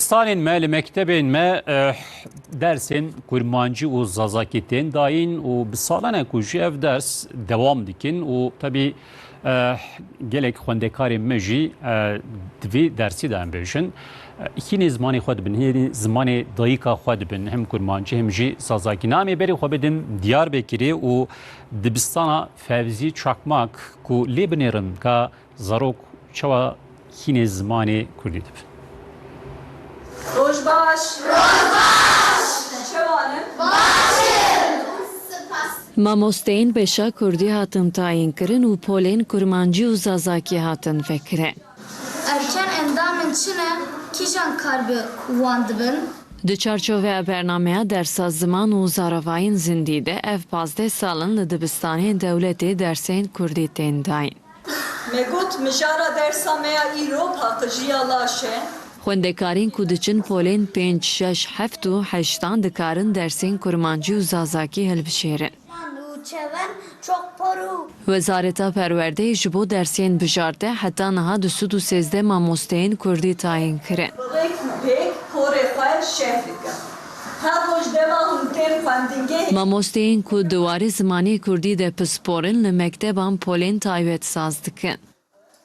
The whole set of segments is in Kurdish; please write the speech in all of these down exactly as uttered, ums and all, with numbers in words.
Dibistanên me, li mektebên me, eh, dersên kurmancî û zazakî tên dayîn û bi salan e ku jî ev ders dewam dikin û tebî, eh, gelek xwendekarên me jî, eh, di vî dersî de em bêjin, eh, hînê zimanê xwe dibin, hînê zimanê dayika xwe dibin, hem kurmancî hem jî zazakî. Na em ê berê xwe bidin Diyarbekirê û dibistana Fevzî Çakmak ku lê binêrin ka zarok çawa hînê zimanê kurdî dibin. Roj baş. Roj baş. Çawa ne? Baş in. Spas. Mamosteyên beşa kurdî hatin tayînkirin û polên kurmancî û zazakî hatin vekirin. Erken endamên çi ne? Kîjan kar bi wan dibin? Di çarçoveya bernameya dersa ziman û zaravayên zindî de ev pazdeh sal in li dibistanên dewletê dersên kurdî tên dayîn. Me got, mijara dersa me ya îro paqijiya laş e. Xwendekarên ku diçin polên pênc, şeş, heft û heştan dikarin dersên kurmancî û zazakî hilbijêrin. Û çeven çok por û Wezareta Perwerdeyê ji bo dersên bijarte heta niha du sed û sêzdeh mamosteyên kurdî tayîn kirin. Bi rêk û pêk porê xwe şeh dikin. Her roj dema hûn tên xwendingehê. Mamosteyên ku di warê zimanê kurdî de pispor in li mekteban polên taybet saz dikin.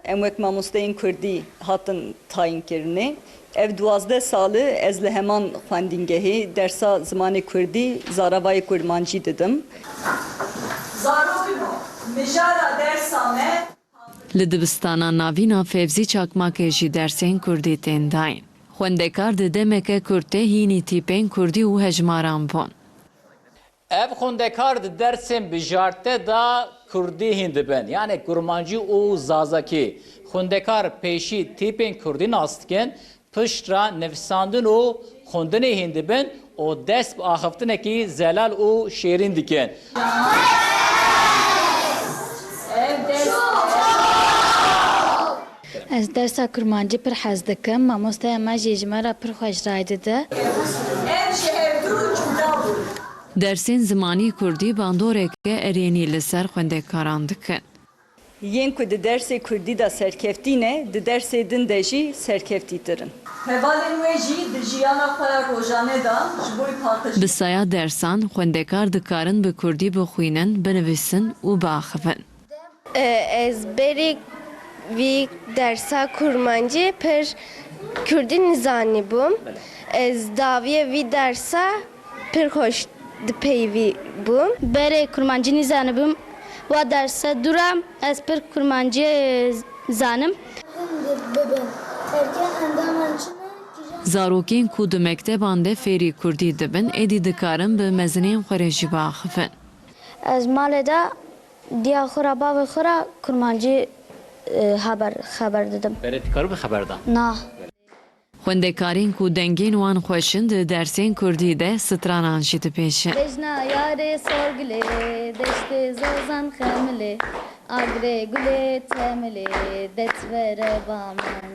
Em wek mamosteyên kurdî hatin tayînkirinê. Ev duwazdeh sal e ez li heman xwendîngehê dersa zimanê kurdî zaravayê kurmancî didim. Zarokino, mijara dersa me. Li dibistana navîn a Fevzî Çakmakê jî dersên kurdî tên dayîn. Xwendekar di demeke kurt de hînî tîpên kurdî û hejmaran bûn. Ev xwendekar di dersên bijarte de kurdî hîn dibin, yanî kurmancî û zazakî. Xwendekar pêşî tîpên kurdî nas dikin, pişt re nivîsandin û xwendinê hîn dibin û dest bi axiftinekî zelal û şêrîn dikin. Ez dersa kurmancî pir hez dikim. Mamosteya me jî ji me re pir xweş ray dide. Dersên zimanî kurdî bandoreke erênî li ser xwendekaran dikin. Yên ku di dersê kurdî de serkeftî ne, di dersê din de jî serkeftîtir in. Hevalên wê jî di jiyana xwe ya rojane de ji bo paqijî. Bi saya dersan, xwendekar dikarin bi kurdî bixwînin, binivîsin û biaxivin. Ez berî vî dersa kurmancî pir kurdî nizanî bûm. Ez dawiyê vî dersa pir xweş dipeyivî bûm. Berê kurmancî nizanî bûm. Wa derse dû re ez pir kurmancî zanim. Zarokên ku di mekteban de fêrî kurdî dibin, êdî dikarin bi mezinên xwe re jî biaxivin. Ez malê de diya xwe re, bavê xwe re kurmancî, e, haber, xeber didim. Berê dikaribî xeber da? Na. Xwendekarên ku dengên wan xweş in di dersên kurdî de stranan jî dibêjin. Bejna yarê sorgilê, deştê zozan xemilê, agirê gulê temilê, detvere baman.